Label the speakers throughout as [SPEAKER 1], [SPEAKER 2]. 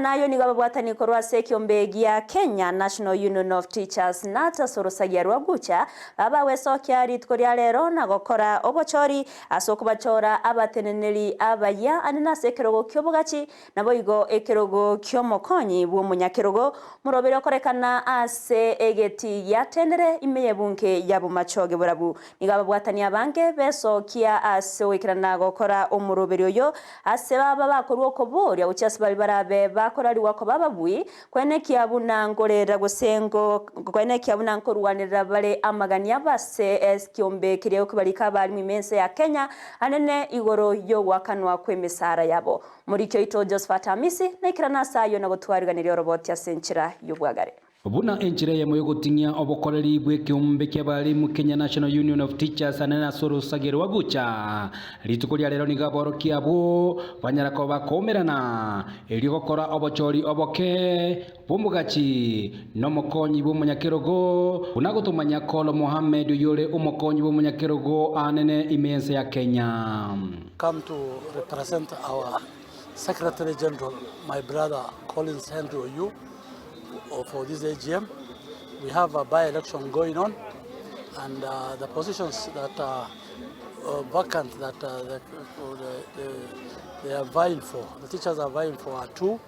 [SPEAKER 1] Kobwatekana nayo nigo ababwatani korwa ase ekiombe gia Kenya National Union of Teachers, KNUT, ase orosagia rwa Gucha babagwesokia rituko ria rero na gokora obochori ase okobachora abateneneri abayia ande nase ekerogo ki'obogachi Naboigo ekerogo ki'omokonyi bw'omonyakerogo morobere okorekana ase egetii giatendere ime y'ebunke ya bomachoge borabu. Nigo ababwatani abange besokia ase ogoikerana gokora omoroberi oyo, ase baba bakorua okoboria gochia ase baria barabe bakorarigwa koba ababui, Kwenekia buna nkorera gose kwenekia buna nkorwanerera bare amagani abo ase ekiombe keria gokibarika abalimu ime ense ya Kenya anene igoro y'ogoakanwa kw'emesara yabo. Moriki oito Josephat Amisi naikerane ase ayio na gotwariganeria oroboti ase enchera y'obwagare.
[SPEAKER 2] Buna enchera eyemo y'ogoting'ia obokoreri bw'ekeombe ki'abalimu Kenya National Union of Teachers anene ase orosage rwa gocha rituko ria rero nigo aborokia abwo banyara koba bakoumerana Erio gokora obochori oboke bw'omogachi na omokonyi bw'omonyakerogo, buna gotomanya Kolo Mohammed oyore omokonyi bw'omonyakerogo aanene ime y'ense ya Kenya.
[SPEAKER 3] Come to represent our Secretary General my brother Collins Henry Oyuu for this AGM. We have a by-election going on and uh, the positions that are uh, vacant that uh, the, the, they are vying for, the teachers are vying for are two.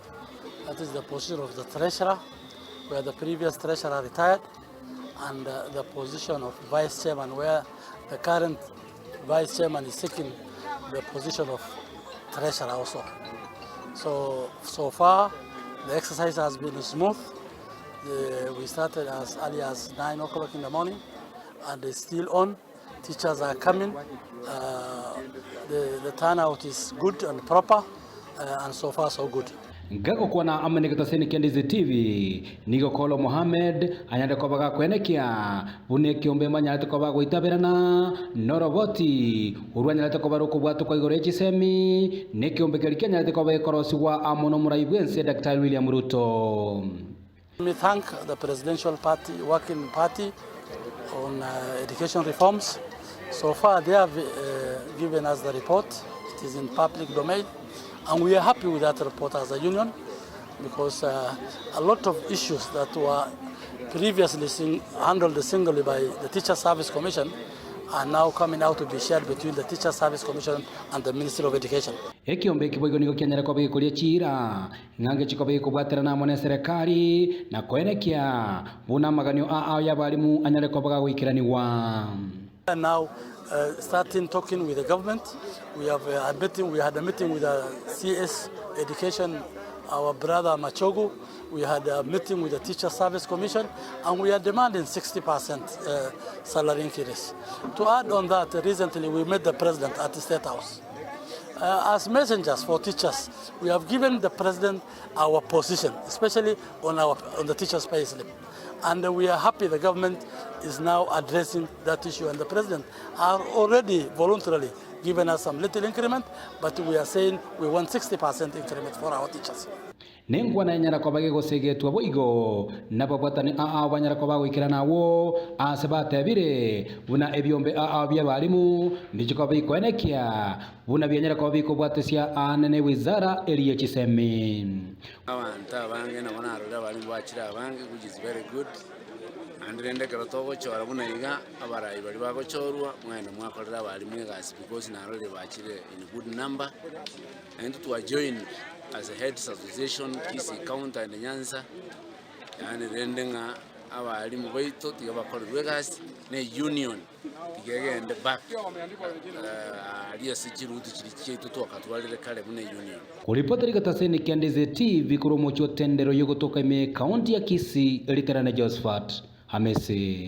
[SPEAKER 3] That is the position of the treasurer, where the previous treasurer retired, and uh, the position of vice chairman, where the current vice chairman is seeking the position of treasurer also. So, so far, the exercise has been smooth. The, we started as early as 9 o'clock in the morning, and it's still on. Teachers are coming. Uh, the, the turnout is good and proper, uh, and so far so good.
[SPEAKER 2] Ngagokwana amo negetaseni kia Ndizi TV, nigo Kolo Mohammed anyarete koba gakwenekia buna ekiombe mbanyarete koba goitaberana noroboti orwo anyarete koba rokobwatokwa igoro ye chisemi na ekiombe keria kianyarete koba gekorosigwa amo nomorai bwense Daktari William Ruto.
[SPEAKER 3] Let me thank the Presidential Party, Working Party on uh, education reforms. So far they have uh, given us the report. It is in public domain and we are happy with that report as a union because uh, a lot of issues that were previously sing handled singly by the Teacher Service Commission are now coming out to be shared between the Teacher Service Commission and the Ministry of Education.
[SPEAKER 2] Ekiombe eki boigo nigo kianyare koba gekoria chiira Ng'a ngechi koba gekobwaterana amo neserekari, na koenekia buna amaganio a ao y'abalimu anyare koba gagoikeranigwa.
[SPEAKER 3] Now uh, starting talking with the government. We have a meeting, we had a meeting with the CS Education, our brother Machogu. We had a meeting with the Teacher Service Commission, and we are demanding 60% uh, salary increase. To add on that, recently we met the president at the State House. Uh, as messengers for teachers, we have given the president our position, especially on, our, on the teachers' pay slip. And uh, we are happy the government is now addressing that issue. And the president are already voluntarily given us some little increment, but we are saying we want 60% increment for our teachers.
[SPEAKER 2] Nenkwana enyara koba gegosegetwa boigo nababwatani ao banyara koba goikerana agwo aase batebire, buna ebiombe ao bi'abalimu mbiche koba bikoenekia, buna bianyare koba bikobwatesia aane ne wizara eria ye chisemi.
[SPEAKER 4] Abanto abange nabo narorire abalimu bachire abange which is very good, naende rende ekero togochora buna iga, abarai baria bagochorwa, mwagenda mwakorera abalimu egasi because narorire bachire in good number. Naintwe twa join as a heads association Kisii county and Nyanza, yaani rende ng'a abalimu baito tiga bakorerwe egasi na union tiga egende back aria ase chiruti chiria chiaito twakatwarire kare buna union.
[SPEAKER 2] Koripotera egetaseni kia Ndizi TV korwa omochie o Tendero yogotoka ime ekaunti ya Kisii, Riterane Josephat Hamisi.